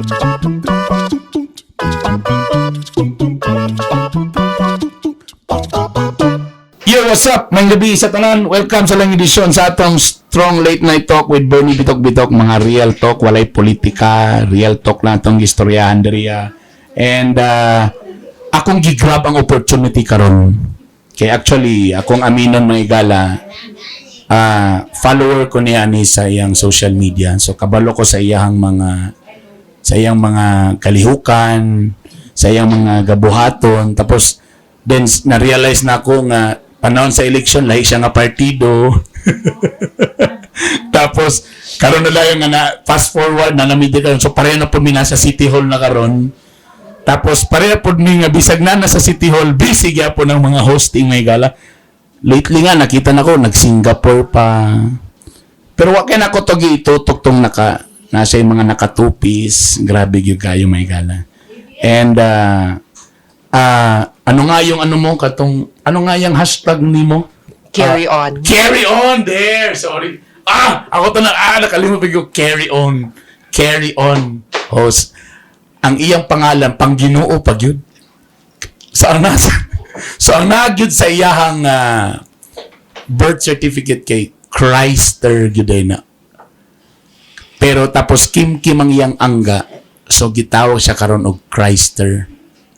Yo, what's up? Maayong gabii sa tanan. Welcome sa laing edisyon sa atong Strong Late Night Talk with Bernie Bitok Bitok. Mga real talk, walay politika. Real talk lang atong istoryahan diriya. And akong gigrab ang opportunity karon. Kay actually, akong aminon, mga igala, follower ko niya ni sa iyang social media. So kabalo ko sa iyang mga kalihukan, sa iyang mga gabuhaton. Tapos then na-realize na ako nga panahon sa election lahi siya nga partido. Tapos karon na lang nga na fast forward na nami karon, so pareho na po mi nasa City Hall na karon. Tapos pareho pod mi nga bisag na nasa City Hall, busy gyapon ng mga hosting, mga igala. Lately nga nakita na ko nag-Singapore pa. Pero wa kay nako to giitutok tong nasa yung mga nakatupis, grabe gyud kayo, mga igala. And ano nga yung ano mo katong, ano nga yung hashtag nimo? Carry on. Carry on there. Sorry. Ako to na nakalimot ko, carry on. Carry on. Host. Ang iyang pangalan pang Ginoo pa gyud. So ang nagyud sa iyahang birth certificate kay Christer gyud ay na. Pero tapos Kim Kim ang iyang angga. So gitawag siya karon og Christer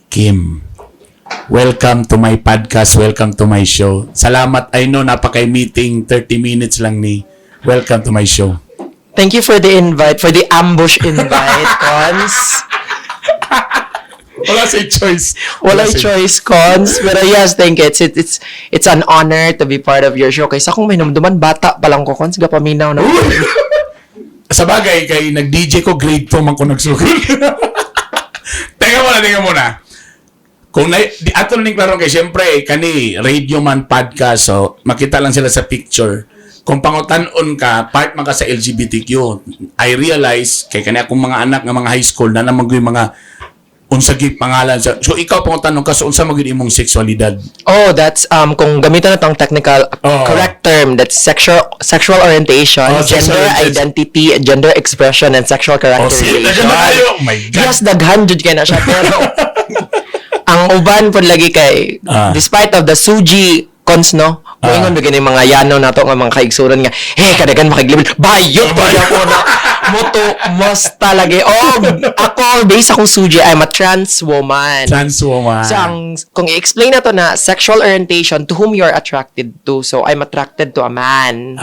Kim. Welcome to my podcast. Welcome to my show. Salamat. I know napakay meeting, 30 minutes lang ni. Welcome to my show. Thank you for the invite, for the ambush invite, Cons. Wala say choice. Wala say choice, Cons. Pero yes, thank you. It's an honor to be part of your show. Kaysa kung may numduman, bata pa lang ko, Cons. Gapaminaw na. Sa bagay, kay nag-DJ ko, grade 2 man ko nagsugod. Teka muna, teka muna. Kung na, di, ato ning klaro kay siyempre, kani, radio man podcast, so makita lang sila sa picture. Kung pangutan-on ka, part man ka sa LGBTQ. I realize, kay kani akong mga anak nga mga high school, na naman yung mga unsa gyud pangalan sa. So ikaw, pangutan-on ka, so unsa man gyud imong sexualidad? Oh, that's kung gamitan na tong technical correct term, that's sexual orientation, Oh, sexual gender orientation. Identity, gender expression and sexual Oh, see, characterization. daghan na kayo. Oh my God. Yes, daghan jud kay na siya, pero ang uban pod lagi kay despite of the SUGI, Cons, no, moingon ba gani mga yano nato nga mga kaigsuran nga, "Hey, kadagan makiglibel bayot pa ko na moto musta lagi." Oh, ako, based akong SUGI, I'm a trans woman. Trans woman. So, ang, kung i-explain na to na sexual orientation, to whom you're attracted to. So, I'm attracted to a man.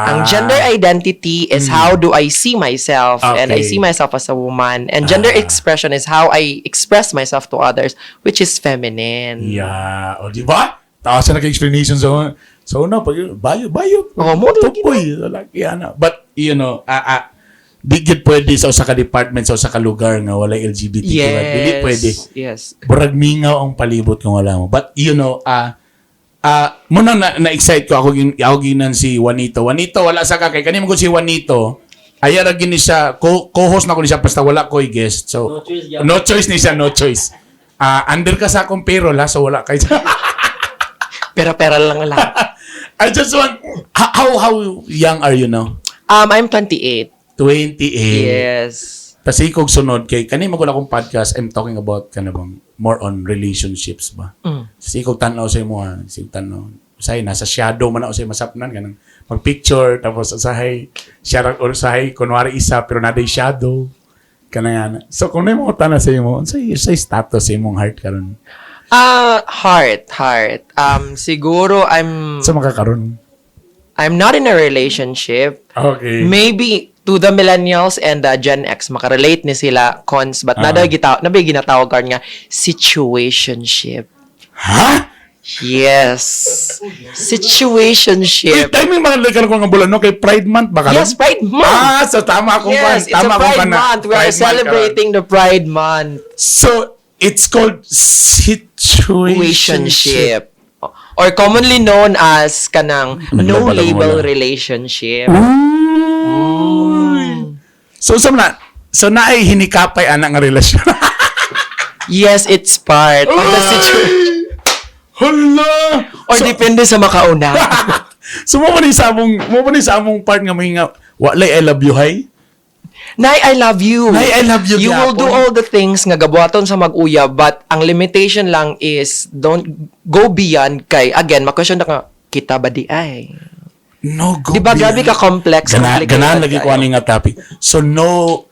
Ang gender identity is how do I see myself, and I see myself as a woman. And gender expression is how I express myself to others, which is feminine. Yeah. O, di ba? Taas na naka-explanation sa una, pag bayo, bayo. Oh, mo lagi. Tupoy, lalaki, ana. But, di gyud pwede sa usa ka department, sa usa ka lugar nga walay LGBTQ. Dili pwede. Burag mingaw ang palibot kung wala mo. But, muna na, na-excite ko ako ginan si Juanito. Juanito, wala sa ka kay kani mo ko si Juanito. Aya ra gini siya, co-host na ko ni siya basta wala ko'y guest. So, No choice gyapon. No choice ni siya, no choice. Under ka sa akong payroll ha, so wala kay. Pera-pera lang lahat. I just want, how young are you now? I'm 28. 28. Yes. Tas ikog sunod kay kani mo akong podcast, I'm talking about kana bang more on relationships ba. Tas ikog tan-aw sa imo ha, sikog tan-aw. Usahay nasa shadow man ako sa masapnan kanang mag-picture, tapos usahay siya ra or usahay kunwari isa pero naday shadow kanang ana. So kung mo tana sa imo, unsay unsay status sa imong heart karon? Ah, heart, heart. Siguro I'm Sa makakaron. I'm not in a relationship. Maybe to the millennials and the Gen X makarelate ni sila, Cons, but nada gitaw nabi ginatawag karon nga situationship. Ha? Yes. Wait, Situationship. Timing mga karon ko nga bulan, no, kay Pride Month ba karon? Yes, Pride Month. Ah, so tama akong Yes, it's tama a akong Pride kana. Month. We are Pride Month karon. celebrating the Pride Month. So, it's called situationship. Situationship. Or commonly known as kanang no Naglaba lang label wala. Relationship. Uy. So naay hinikapay ana nga relasyon. Yes, it's part of the situation. Hala! Or depende sa makauna. So mo pa ni sa among part nga may nga walay "I love you" hay. Nay, I love you. Nay, I love you You will do gyapon. All the things nga gabuhaton sa mag-uyab, but ang limitation lang is don't go beyond kay, again, ma-question na ka, kita ba di ay? No go Di ba grabe beyond. ka complex, Gana, complicated ganahan lagi ko kayo. ani nga topic. So no,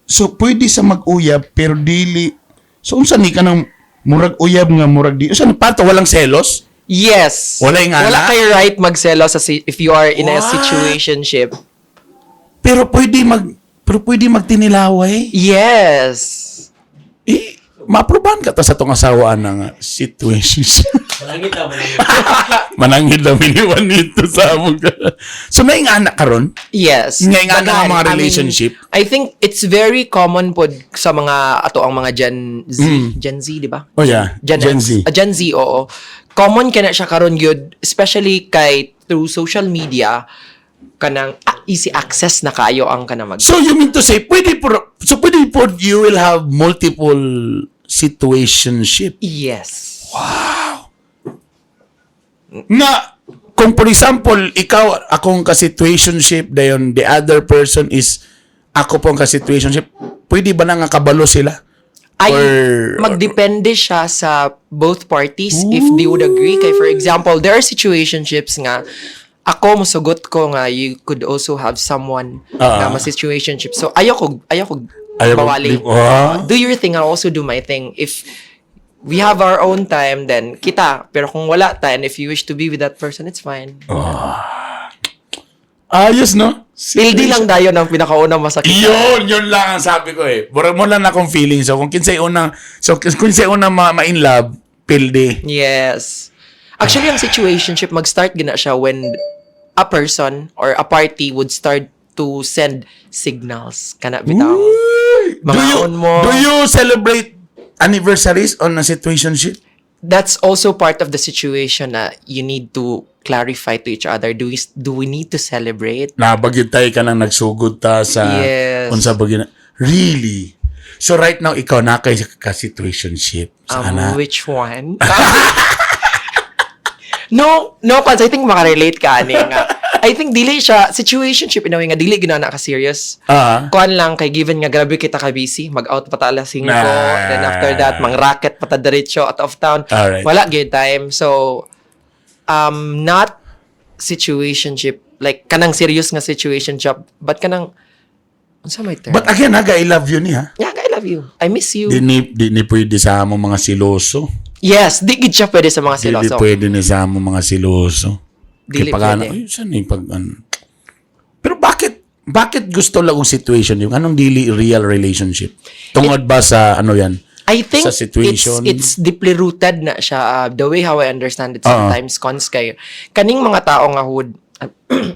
so pwede sa mag-uyab pero dili, so unsa ni kanang murag uyab nga murag di unsa ni pato, walang selos? Yes. Walay nga Wala na? kay right magselo if you are in a What? situationship. Pero pwede magtinilaway. Yes. Eh, maaprubahan ka ta sa tong asawaan ng situation. Malangit na, malangit. Mananghid lang miniwan nito sa among. So may nga anak karon? Yes. Nga nga na Daghan. ang mga I mean, relationship. I think it's very common pod sa mga ato ang mga Gen Z, Gen Z, di ba? Oh yeah, Gen, Gen X. Z. Ah, Gen Z, oo. Common ka na siya karon gyud, especially kay through social media kanang easy access na kayo ang kanang mag So you mean to say pwede po you will have multiple situationship? Yes. Nga kung for example ikaw akong ka-situationship, dayon the other person is ako pong ka-situationship, pwede ba na nga kabalo sila? Ay, magdepende siya sa both parties if they would agree. Kay for example, there are situationships nga ako musugot ko nga you could also have someone na ma-situationship. So ayoko Ayaw ko- bawali. Do your thing, I'll also do my thing. If we have our own time, then kita. Pero kung wala ta, and if you wish to be with that person, it's fine. Ayos, no? Pildi lang dayon ang pinakaunang masakit. Yun, yun lang ang sabi ko eh. Mura mo lang akong feeling. So kung kinsay unang ma-in love, pildi. Yes. Actually, ang situationship, mag-start gina siya when a person or a party would start to send signals. Kana bitaw. Uy! Mga on mo. Do you celebrate anniversaries on a situationship? That's also part of the situation na you need to clarify to each other. Do we need to celebrate? Nabagyod tayo ka nang nagsugod ta sa unsa ba? Really? So right now ikaw na kay ka situationship sana. Which one? No, cause I think makarelate ka ani nga. I think dili siya situationship in a way nga dili gina na ka serious. Kuan lang kay given nga grabe kita ka busy, mag-out pa ta alas 5, then after that mang racket pa ta diretso out of town. Wala gyud time. So not situationship like kanang serious nga situationship but kanang unsa may term? But again, ha, I love you ni ha. Yeah, I love you. I miss you. Di ni pwede sa among mga siloso. Yes, di gid siya pwede sa mga Di siloso. pwede ni sa among mga siloso. Dili Kay pag ano, pwede. ay, saan eh, pag ano. Pero bakit gusto lang ang situation yung anong dili real relationship? Tungod ba sa ano yan? I think Sa situation? it's deeply rooted na siya. The way how I understand it Oo. sometimes, cons kay kaning mga tao nga would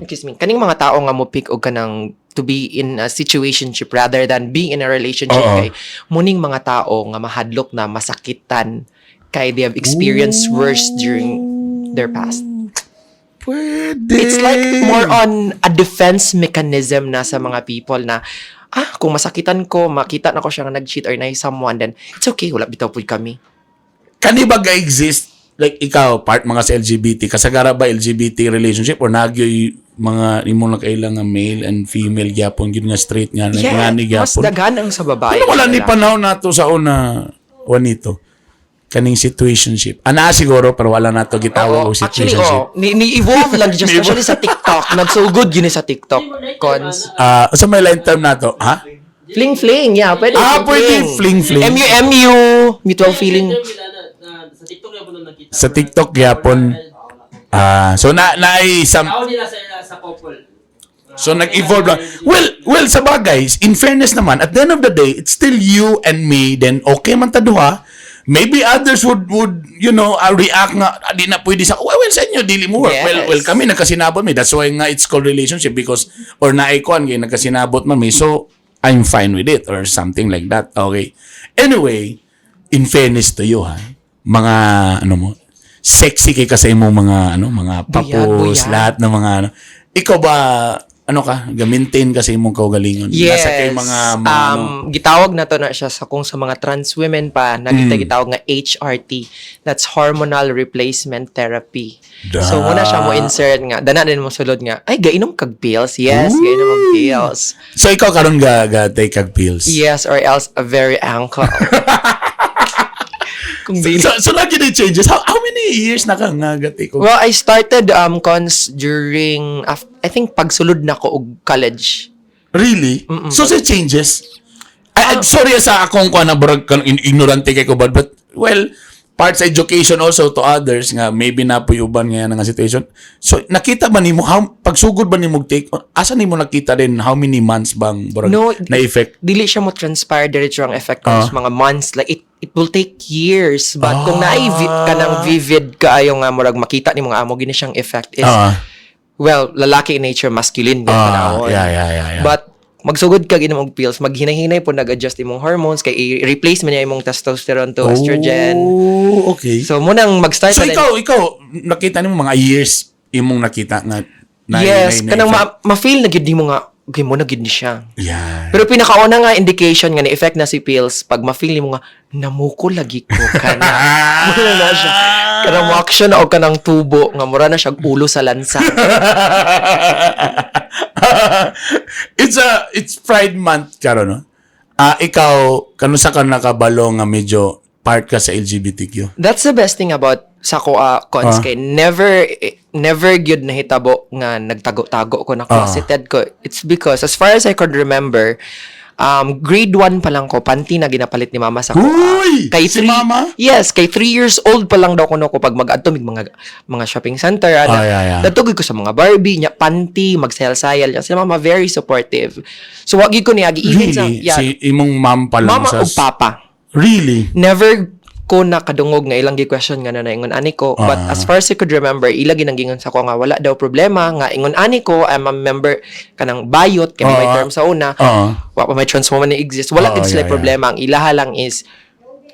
excuse me, kaning mga tao nga mo pick og kanang to be in a situationship rather than being in a relationship Oo. kay muning mga tao nga mahadlok na masakitan kay they have experienced worse during their past. Pwede. It's like more on a defense mechanism na sa mga people na kung masakitan ko, makita na ko siya nga nag-cheat or na someone, then it's okay, wala bitaw pud kami. Kani ba ga-exist like ikaw part mga sa LGBT, kasagara ba LGBT relationship or nagyoy mga imo na kailang nga male and female gyapon gyud nga straight nga Yeah, nga ni mas gyapon? daghan ang sa babae. Ano, wala ni lalaki. panahon nato sa una, Juanito, kaning situationship? Ana siguro pero wala nato gitawag Oo, og actually, situationship. oh, ni-evolve lang dyan, especially sa TikTok. Nagsugod yun eh sa TikTok. Cons. Ah, sa may line term nato, ha? Fling fling, yeah, pwede. Ah, pwede fling fling. MUMU, mutual feeling. Sa TikTok yapon na nakita. Sa TikTok gyapon. Ah, so na ay some Tao nila sa couple. So nag-evolve lang. Well, sa bagay, in fairness naman, at the end of the day, it's still you and me, then okay man ta duha. Maybe others would react nga, "Ah, di na pwede sa, well, sa inyo, dili mo work." Well, kami nagkasinabot mi. That's why nga it's called relationship because, or naikuan, kay nagkasinabot man mi. So, I'm fine with it or something like that. Okay. Anyway, in fairness to you, ha, mga, ano mo, sexy kay ka sa imong mga, ano, mga Buyag, papos, buyag. Lahat ng mga, ano. Ikaw ba, ano ka, ga-maintain ka sa imong kaugalingon. Yes. Nasa kay mga ano. Gitawag na to na siya sa kung sa mga trans women pa, nagita gitawag nga HRT. That's hormonal replacement therapy. Da. So muna siya mo insert nga, dana din mo sulod nga, ay, gainom kag pills. Yes, gainom og pills. So ikaw karon ga take kag pills. Yes, or else a very uncle. Kung dili. So lagi na changes. How many years na ka nga ga take og Well, I started cons during I think pagsulod na ko og college. Really? So sa changes? Ay, sorry sa akong kuan na burag kan ignorante kay ko but well, parts education also to others nga maybe na po uban nga nga situation. So nakita ba nimo how pagsugod ba nimo take, asa nimo nakita din, how many months bang burag No, na effect? Dili siya mo transpire diretso ang effect sa mga months, like it will take years, but kung naay kanang vivid kaayo nga murag makita nimo nga amo gini siyang effect is well, lalaki in nature, masculine gyud panahon. But magsugod ka ginom og pills, maghinay-hinay po nag-adjust imong hormones kay i-replace man niya imong testosterone to estrogen. Oh, okay. So munang mag-start So na din- ikaw nakita nimo mga years imong nakita nga na Yes, na kanang effect? ma-feel na gid nimo nga okay mo na gid ni siya. Pero pinakauna nga indication nga ni-effect na si pills pag ma-feel nimo nga namuko lagi ko kana. Mura na siya. Kanang mo action na og kanang tubo nga mura na siya og ulo sa lansa. It's Pride Month karon, no? Ah, ikaw, kanusa ka nakabalo nga medyo part ka sa LGBTQ? That's the best thing about sa ko cons kay never never gyud nahitabo nga nagtago-tago ko na closeted ko. It's because as far as I could remember, grade 1 pa lang ko, panty na ginapalit ni mama sa ko. Uy! Kay Si mama? Yes, kay 3 years old pa lang daw kuno ko pag mag-adto mig mga shopping center ana. Dadto ko sa mga Barbie nya panty, magsayal-sayal nya. Sila mama, very supportive. So wa gyud ko niagi even sa Really? Yeah, Si imong mom pa lang mama sa ug papa. Really? Never ko nakadungog nga ilang gi-question nga na ingon ani ko, but as far as I could remember, ila ginanggingon sa ko nga wala daw problema nga ingon ani ko. I'm a member kanang bayot kay may term sa una, wa pa may trans woman na exist, wala gid sila problema. Ang ilaha lang is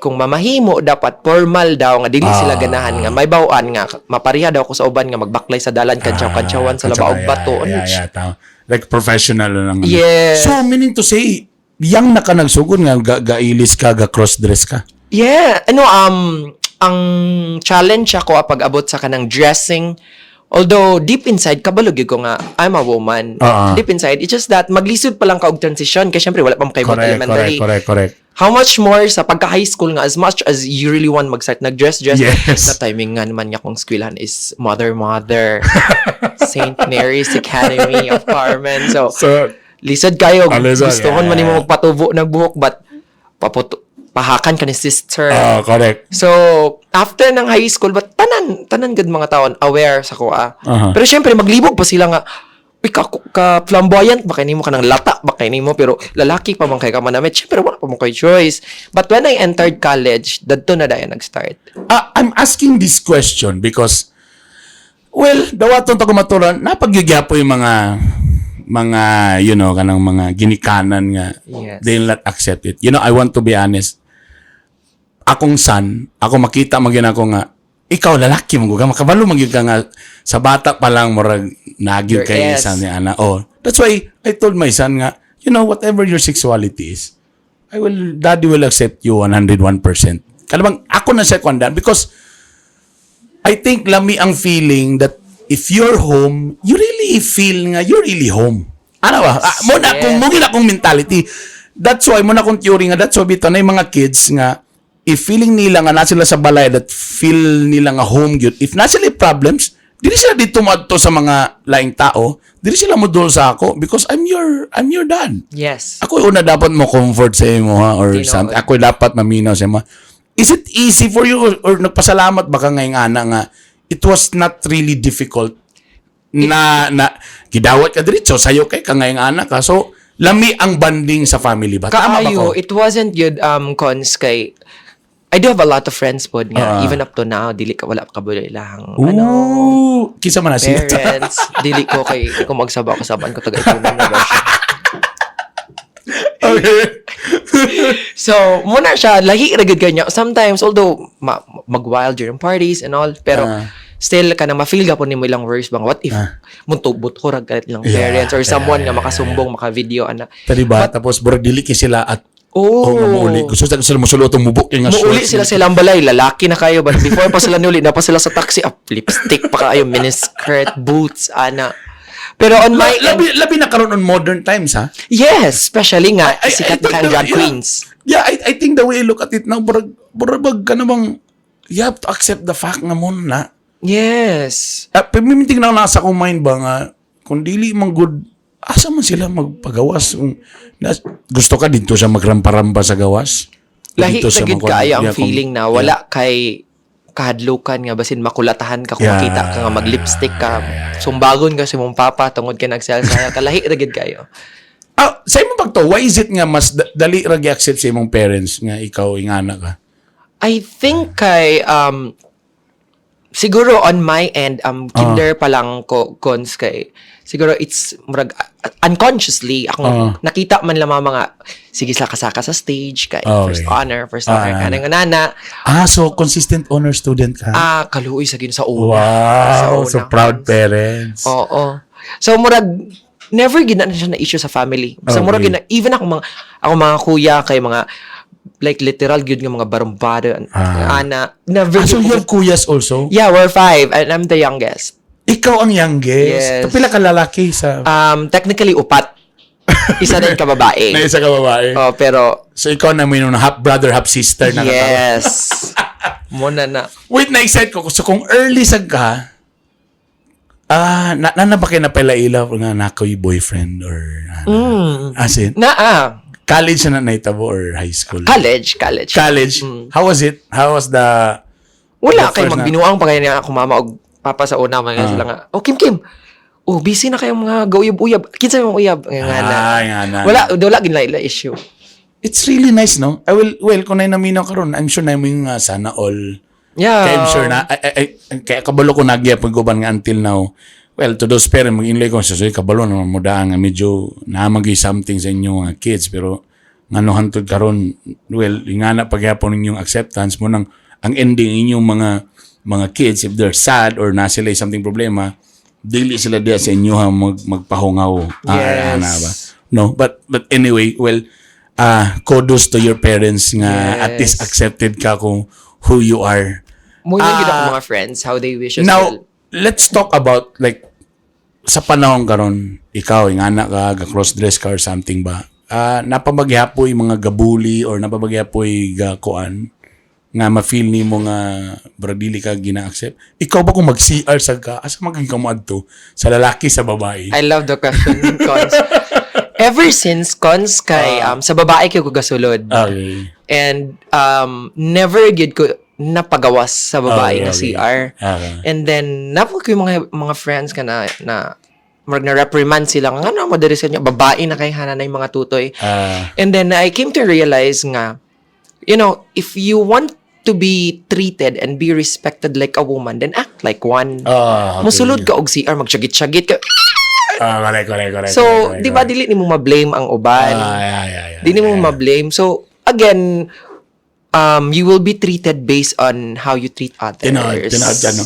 kung mamahimo, dapat formal daw nga dili sila ganahan nga may bawaan nga mapareha daw ko sa uban nga magbaklay sa dalan, kantsaw-kantsawan sa labaog bato. Yeah, tama. Like professional lang. Ano. Yes. So, meaning to say, yang na ka nagsugod nga gailis ka, ga cross-dress ka. Yeah, ano, ang challenge ako pag abot sa kanang dressing. Although deep inside kabalo gyud ko nga I'm a woman. Deep inside, it's just that maglisod pa lang ka og transition kay syempre wala pa mo kay elementary. Correct, correct. How much more sa pagka high school nga as much as you really want mag-start nag-dress dress, na timing nga naman nga kung eskwelahan is mother mother St. Mary's Academy of Carmen. So, So, lisod kayo. Ah, lisod, Gustohon man nimo magpatubo ng buhok but paputo pahakan ka ni sister. Correct. So, after ng high school, but tanan, tanan gud mga taon aware sa kuha. Pero syempre, maglibog pa sila nga, uy, ka flamboyant ba kay nimo, kanang lata ba kay nimo, pero lalaki pa man kay ka manamit. Syempre, wala pa man kay choice. But when I entered college, dadto na dayon nag-start. Ah, I'm asking this question because, well, dawaton ta kumaturan, napagyugyapo yung mga kanang mga ginikanan nga they will not accept it. I want to be honest. Akong son, ako makita magyud ako nga ikaw lalaki mo ka, makabalo magyud ka nga sa bata pa lang murag nagyud kay isa ni ana. Oh, that's why I told my son nga, whatever your sexuality is, I will daddy will accept you 101%. Kalabang ako na second that because I think lami ang feeling that if you're home, you really feel nga you're really home. Ano ba? Ah, mo na kung mo gid akong mentality. That's why mo na akong theory nga that's why bitaw na yung mga kids nga if feeling nila nga na sila sa balay, that feel nila nga home gyud. If na sila problems, dili sila dito moadto sa mga laing tao, dili sila modul sa ako because I'm your dad. Ako una dapat mo comfort sa imo ha or Tinuod. something. Ako dapat maminaw sa imo. Is it easy for you or nagpasalamat ba ka ngayong ana nga it was not really difficult na na gidawat ka diretso sayo kay ka ngayong ana ka? So lami ang bonding sa family ba? Tama ba ko? Kaayo, it wasn't good, cons kay I do have a lot of friends pod nga even up to now dili ka wala pa kabalo ilang ano Ooh, kinsa man na siya? parents. Dili ko kay kung magsaba ko saban ko taga itunan na ba siya. So, muna siya, lahi ra gud kanya. Sometimes, although, mag-wild during parties and all, pero Still kanang ma-feel gapon nimo ilang worries bang what if muntubot ko rag kalit ilang parents or someone nga makasumbong, maka-video ana. Tadi ba? Tapos burag dili kay sila at Oh. oh, nga muuli. Gusto sa sila mosulot ang mubok nga Muuli shorts. sila sa ilang balay, lalaki na kayo. But before pa sila nuli, na pa sila sa taxi, ah, lipstick pa kayo, miniskirt, boots, ana. Pero on my end, Labi na karon on modern times, ha? Yes, especially nga, sikat I na think ka ang drag yeah. queens. Yeah, I think the way I look at it now, burag bag ka na bang, you have to accept the fact nga mo na. Pamiminting na nasa akong mind ba nga, kung dili man good, asa man sila magpagawas? Kung, gusto ka dito sa magrampa-rampa sa gawas? Lahi Dito sa na gid kaayo ang feeling na wala kay kahadlukan nga basin makulatahan ka kung makita ka nga mag-lipstick ka. Sumbagon ka sa imong papa tungod kay nagsaya ka. Lahi ra gid kayo. Ah, sa imong pagto, why is it nga mas dali ra gi-accept sa imong parents nga ikaw ingana ka? I think kay siguro on my end, kinder pa lang ko, cons, kay siguro it's murag unconsciously akong nakita man lang mga sige sila kasaka sa stage kay first honor, first honor kanang nana. Ah, so consistent honor student ka? Ah, kaluoy sa gin sa una. Sa Wow, una. So proud parents. Oo. So murag never gid na siya na issue sa family. So murag gid na even ako mga kuya kay mga like literal gyud nga mga barumbado ana never Ah, so gyud you have kuyas also? Yeah, we're five and I'm the youngest. Ikaw ang youngest. Yes. Pila ka lalaki sa Technically upat. Isa din ka babae. Na isa ka babae? Oh, pero So ikaw na may nung half brother, half sister na katawag. Yes. Muna na. Wait, na-excite ko. So kung early sad ka, na ba kayo napailaila nga na ako'y boyfriend or ano? As in, Naa. College na naitabo or high school? College, college. College. How was it? How was the Wala the kay first na- magbinuang pa kayo niya ako mama og papa sa una mga sila nga. "Oh, Kim Kim. Oh, busy na kayong mga gauyab-uyab. Kinsa yung uyab?" Nga na. Ah, nga na. Wala wala gid na ila issue. It's really nice, no? I will, well, kung naminaw karon, I'm sure na mo yung sana all. Kaya I'm sure na, kaya kabalo ko nagya pag guban nga until now. Well, to those parents, mag-inlay ko, sa kabalo naman mo daan nga medyo naamagay something sa inyong mga kids, pero ngano hantod karon, well, nga na pagyapon ninyong acceptance mo nang ang ending inyong mga kids, if they're sad or na sila something problema, dili sila diya sa inyo ha magpahungaw. Ah, ana ba? No, but anyway, well, kudos to your parents nga at least accepted ka kung who you are. Mo yun gid ako mga friends how they wish as Now, well. Let's talk about like sa panahon karon, ikaw ingana ka, ga cross-dress ka or something ba? Ah, napamagyapoy mga gabuli or napamagyapoy ga kuan nga ma-feel nimo nga bro dili ka gina-accept. Ikaw ba kung mag-CR sa ka, asa maging ka mo adto? Sa lalaki, sa babae? I love the question, Cons. Ever since, Cons, kay sa babae kay ko gasulod. And never gid ko napagawas sa babae na CR. And then napo ko yung mga friends ka na murag na reprimand sila nga ano mo diri sa inyo babae na kay hana na yung mga tutoy. And then I came to realize nga if you want to be treated and be respected like a woman, then act like one. Musulod ka og CR, magsyagit-syagit ka. Ah, correct. So, correct, di ba correct. dili nimo ma-blame ang uban? Ah, yeah. Di nimo ma-blame. So, again, you will be treated based on how you treat others. Tinood, tinood dyan, no?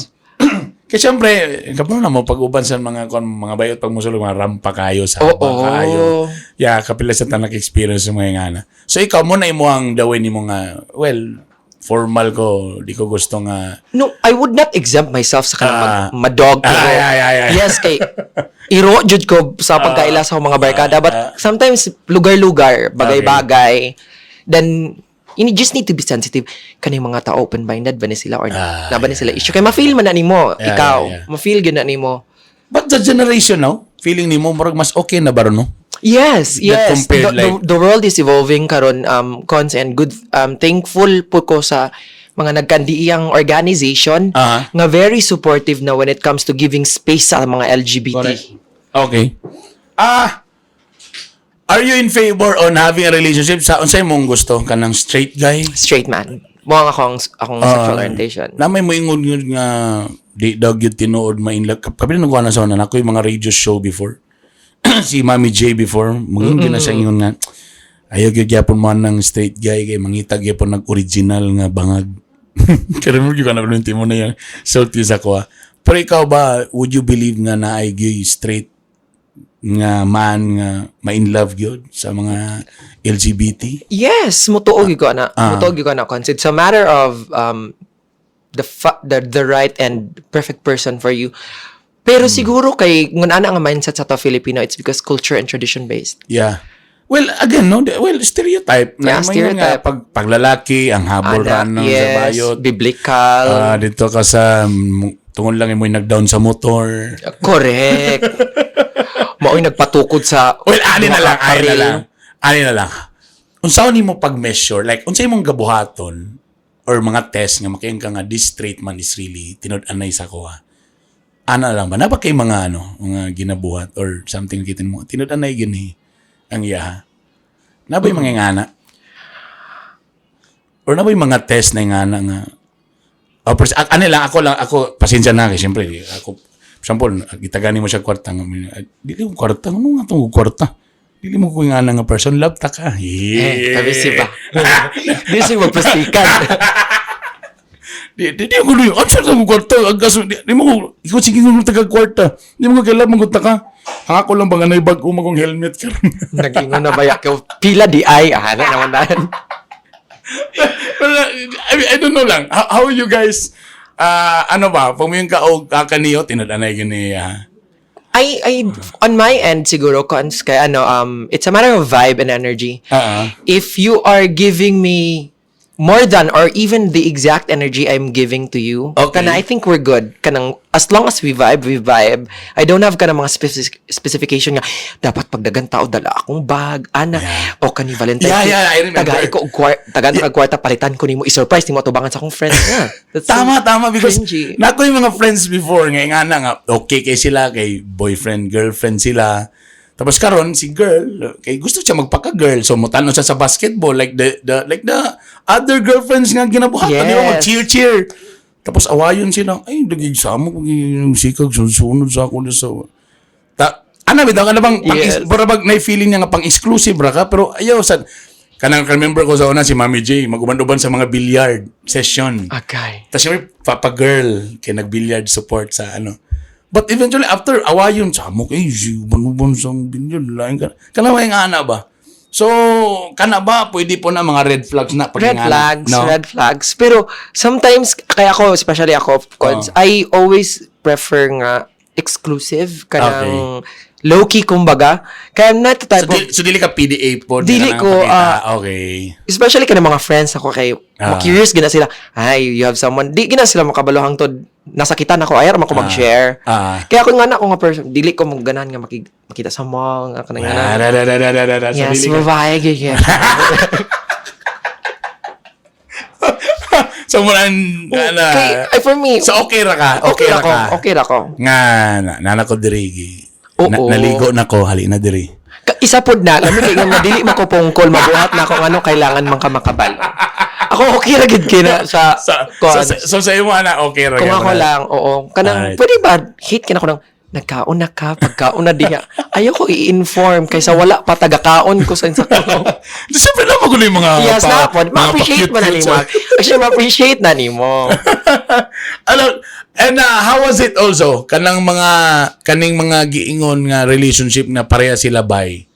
Kasi siyempre, kapag na mo, pag-uban sa mga, kon, mga bayot, pag musulog, mga rampa kayo, sa kayo. Yeah, kapila sa tanak experience sa mga ngana. So, ikaw mo na imo ang dawin nimo nga, well, formal ko, di ko gusto nga, No, I would not exempt myself sa kanang madog. Ah, Pero, ay. yes, kay iro jud ko sa pagkaila sa akong mga barkada. But sometimes, lugar-lugar, bagay-bagay, then, you just need to be sensitive. Kani mga tao, open-minded ba ni sila or na ba ni sila issue? Kay ma-feel man na nimo, ikaw. Ma-feel gyud na nimo. But the generation now, feeling nimo, murag mas okay na ba ron, no? Yes, That yes. compared The world is evolving karon, cons, and good, thankful po ko sa mga nagkandiiyang organization nga very supportive na when it comes to giving space sa mga LGBT. Correct. Okay. Ah, are you in favor on having a relationship sa unsay mong gusto kanang straight guy? Straight man. Mo ang akong sexual orientation. Na may moingon yun nga di daw gyud tinuod ma-inlove. Kapila nagkuha na sa una, ako yung mga radio show before. Si Mami J before, mangin gyud na siya ingon nga ayaw gyud gyapon mo ng straight guy kay mangita gyapon nag original nga bangag. Karon mo ka na mo na yung sulti sa ko, ah. Pero ikaw ba, would you believe nga naay gyud straight nga man nga ma-in love gyud sa mga LGBT? Yes, mutuo gyud ko ana. Mutuo gyud ko ana, cons. It's a matter of the right and perfect person for you. Pero siguro kay ngun ana nga mindset sa to Filipino, it's because culture and tradition based. Yeah. Well, again, no? Well, stereotype. Yeah, Na, may stereotype. nga, pag lalaki, ang habol Ana, ra ng sa yes, bayot. Biblical. Ah, dito ka sa, tungod lang mo nag-down sa motor. Correct. Mao'y nagpatukod sa Well, ani na lang, ani na karil. lang. Ani na lang. Unsa ni mo pag-measure? Like, unsa imong gabuhaton or mga test nga makiing ka nga this straight man is really tinud-anay sa kuha? Ana lang ba? Napa kay mga ano, mga ginabuhat or something kitin mo? Tinud-anay gini ang iya. Nabay mga ngana? Or nabay mga test na ngana nga? Oh, pero, ano lang, ako lang, ako, pasensya na kay siyempre, ako, for example, gitagani mo siya kwarta, nga, dili mo kwarta, ano nga itong kwarta? Dili mo ko nga nga person, love ta ka. Eh, tabi si ba? Di si magpastikan. Di, di, di ko luyo. Ano sa kwarta? Ang kaso, di mo ko, ikaw sige mo taga kwarta. Di mo ko kailangan mo ka. Ang ako lang ba nga naibag mo kong helmet karon. Nag-ingon na ba ya? Pila di ay. Ah, na naman dahil. Pero, I mean, I don't know lang. How you guys, ano ba, pumuyon ka o kakaniyo, tinud-anay gini, ah. I, on my end, siguro, cons, kay ano, it's a matter of vibe and energy. If you are giving me more than or even the exact energy I'm giving to you, kana I think we're good. Kanang, as long as we vibe, we vibe. I don't have kanang mga specification nga, dapat pagdagan tao, dala akong bag, ana, o kani Valentine's Yeah, I remember. Taga ko og tagaan kag kwarta, palitan ko nimo, i-surprise nimo atubangan sa akong friends. Yeah, that's so Tama, tama. Because cringy. nako yung mga friends before, nga nga na nga, okay kay sila, kay boyfriend, girlfriend sila. Tapos karon si girl, kay gusto siya magpaka-girl. So mutano siya sa basketball like the other girlfriends nga ginabuhatan, di ba? Mag-cheer cheer. Tapos awayon sila, ay dagig sa mo kung yung sikag sunod sa ako sa Ta ana bitaw kana bang pang para bag na feeling niya nga pang exclusive ra ka, pero ayaw sa kanang remember ko sa una si Mami J maguban-uban sa mga billiard session. Okay. Tapos syempre, papa girl, kay nag-billiard support sa ano. But eventually, after awayon, sa mo kay, si uban-uban sa billiard, lain ka. Kana ba yung ana ba? So, kana ba, pwede po na mga red flags na pag Red ingana? flags, No? red flags. Pero sometimes, kaya ako, especially ako, of course, I always prefer nga exclusive, kanang low-key kumbaga. Kaya I'm not the type So, of, so dili ka PDA po? Di Dili ka ko, nang pakita. Especially kanang mga friends ako kay, curious gina sila, "Ay, you have someone." Di gina sila makabalo hangtod nasakitan ako, ayaw man ko mag-share. Kaya ako nga na ako nga person, dili ko mo ganahan nga makita sa mall, nga kanang Ah, ganahan. da, da, da, da, da, da, da. So, Yes, dili ka- babae, ganyan. So, muna, ana, Kay, ay, for me, so, okay ra ka? Okay, Okay, ra ra ko, ka? okay ra ko. Nga, na, nana ko diri. Oo. Na, naligo na ko, hali na diri. Isa pod na, lami kay nga dili man ko pungkol, mabuhat na ako ano kailangan man ka makabalo. Ako okay ra gid kina sa So, kuan. so, sa imo ana, okay ra Kung gyud ako na. lang, oo. Kanang pwede ba hate kina ko nang nagkaon na ka, pagkaon na diha. Ayoko i-inform kaysa wala pa tagakaon ko sa ko. Siyempre na magulo yung mga Yes, na po. mga Ma-appreciate mo na pa-cute-cute nimo. Actually, ma-appreciate na nimo. Ano, and how was it also? Kanang mga kaning mga giingon nga relationship na pareha sila bi.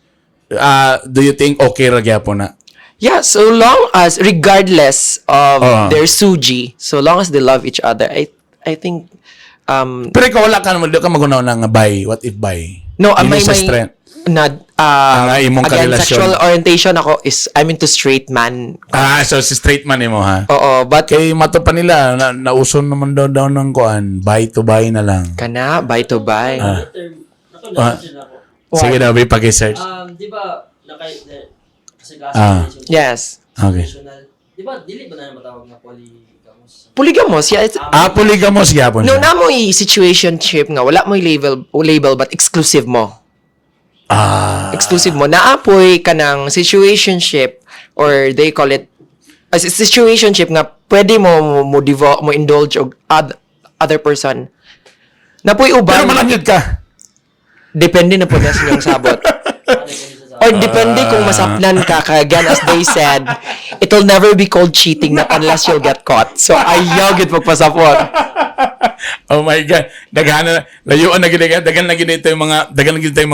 Do you think okay ra gyapon na? Yeah, so long as regardless of their suji, so long as they love each other, I think Pero ikaw wala ka naman, di ka magunaw na nga bi. What if bi? No, Dili may sa may strength. na Ang imong again, karelasyon. sexual orientation ako is I'm into straight man. Ah, so si straight man nimo ha. Oo, but Kay mato pa nila na, nauson naman daw daw ng kuan, bi to bi na lang. Kana bi to bi. Term, ako na ako. Sige daw, may pag-search. Di ba, nakay, na, kasi klase relationship, Okay. relational. Di ba, dili ba na matawag na polygamous? Polygamous, yeah. It's, Ah, polygamous gyapon no, siya. na mo situationship nga wala mo label label but exclusive mo. Exclusive mo. Naapoy ka ng situationship or they call it as a situationship nga pwede mo mo, mo indulge og other person. Napoy Pero uban, malangit ka. Depende na po na sa inyong sabot. Ano kung sa Or depende kung masapnan ka, kaya again, as they said, it'll never be called cheating, not unless you'll get caught. So, ayaw gid magpasapot. Oh my God. Daghan na layuan na gid, daghan na gid yung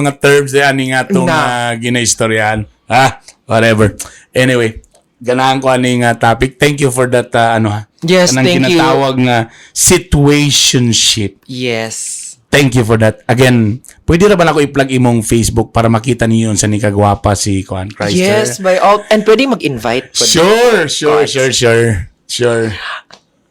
mga terms di ani nga itong Na. Ginaistoryahan. Ah, whatever. Anyway, ganahan ko ani nga topic. Thank you for that ano ha. Yes, Kanang thank you. Ginatawag nga situationship. Yes. Thank you for that. Again, pwede ra ba nako i-plug imong Facebook para makita niyo yun sa ni kagwapa si Kuan Chrysler? Yes, by all. And pwede mag-invite. Pwede. Sure.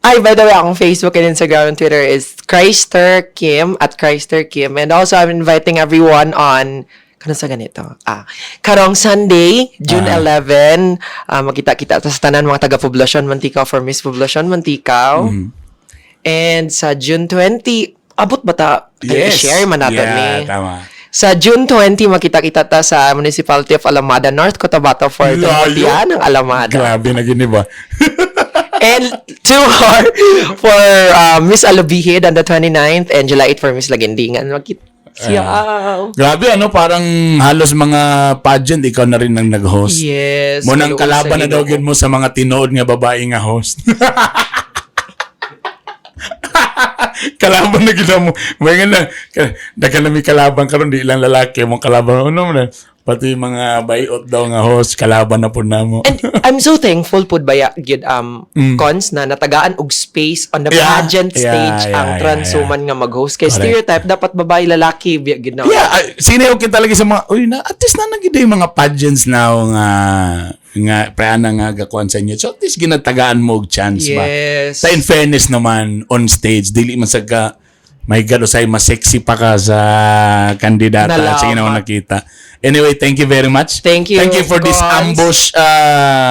Ay, by the way, akong Facebook and Instagram and Twitter is Christer Kim, @ChristerKim. And also, I'm inviting everyone on kano sa ganito? Ah, karong Sunday, June 11, magkita-kita ta sa tanan mga taga-Poblacion Manticao for Miss Poblacion Manticao. And sa June 20, abot ba ta? Ay, Yes. share man nato Yeah, ni. Tama. Sa June 20, makita-kita ta sa Municipality of Alamada, North Cotabato for the Layo. Mutya ng Alamada. Grabe na gini ba? And two more for Miss Alubijid on the 29th and July 8 for Miss Laguindingan. Magkita siya. Grabe ano, parang halos mga pageant ikaw na rin ang nag-host. Yes. Mo nang Kaluoy kalaban sa na daw Ginoo. gyud mo sa mga tinuod nga babae nga host. Kalaban na gid mo. May nga na daghan na may kalaban karon, di lang lalaki mo kalaban ano man. Pati yung mga bayot daw nga host kalaban na pud namo. And I'm so thankful pud baya gyud cons na natagaan og space on the pageant stage ang trans woman nga mag-host. Kay Correct. stereotype dapat babae lalaki biya gyud na. Yeah, sinayo kita lagi sa mga, uy na, at least na nagida yung mga pageants now nga nga preana nga gakuan sa inyo. So at least ginatagaan mo og chance ba. Yes. Sa in fairness naman on stage, dili man sa ka my God, usay mas sexy pa ka sa kandidata. Nalamat. Sige na nakita. Anyway, thank you very much. Thank you, Thank you for this Cons. Ambush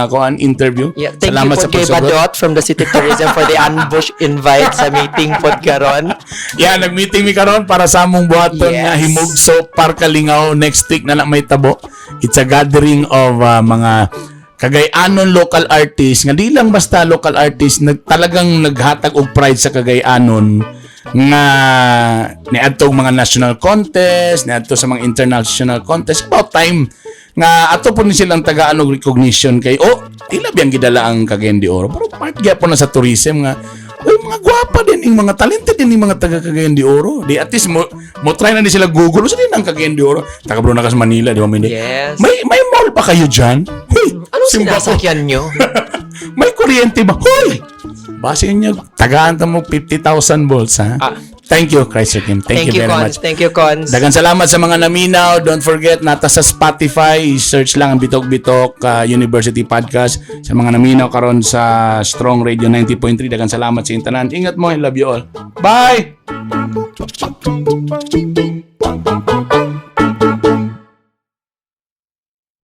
kuan interview. Yeah, thank Salamat you sa po kay pagsugot. Badot from the City Tourism for the ambush invite sa meeting pod karon. Yeah, nag-meeting mi karon para sa among buhaton nga Himugso Parkalingaw next week na lang may tabo. It's a gathering of mga Cagayanon local artists nga di lang basta local artists, nag, talagang naghatag og pride sa Cagayanon nga niadto og mga national contest, niadto sa mga international contest. About time nga ato po ni silang tagaan og recognition kay oh, ila biyang gidala ang Cagayan de Oro. Pero part gyapon na sa tourism nga uy, mga gwapa din, yung mga talented din yung mga taga Cagayan de Oro. Di at least mo try na din sila Google. Usa din ang Cagayan de Oro. Taga bro na ka sa Manila, di ba Mindy? Yes. May mall pa kayo dyan? Huy, Anong simba ko. sinasakyan nyo? May kuryente ba? Huy! Base inyo, tagaan ta mo 50,000 volts, ha? Ah. Thank you, Chrysler Kim. Thank Thank you you, very Cons. much. Thank you, Cons. Dagan salamat sa mga naminaw. Don't forget, nata sa Spotify, search lang ang Bitok Bitok University Podcast. Sa mga naminaw karon sa Strong Radio 90.3, dagan salamat sa intanan. Ingat mo, I love you all. Bye!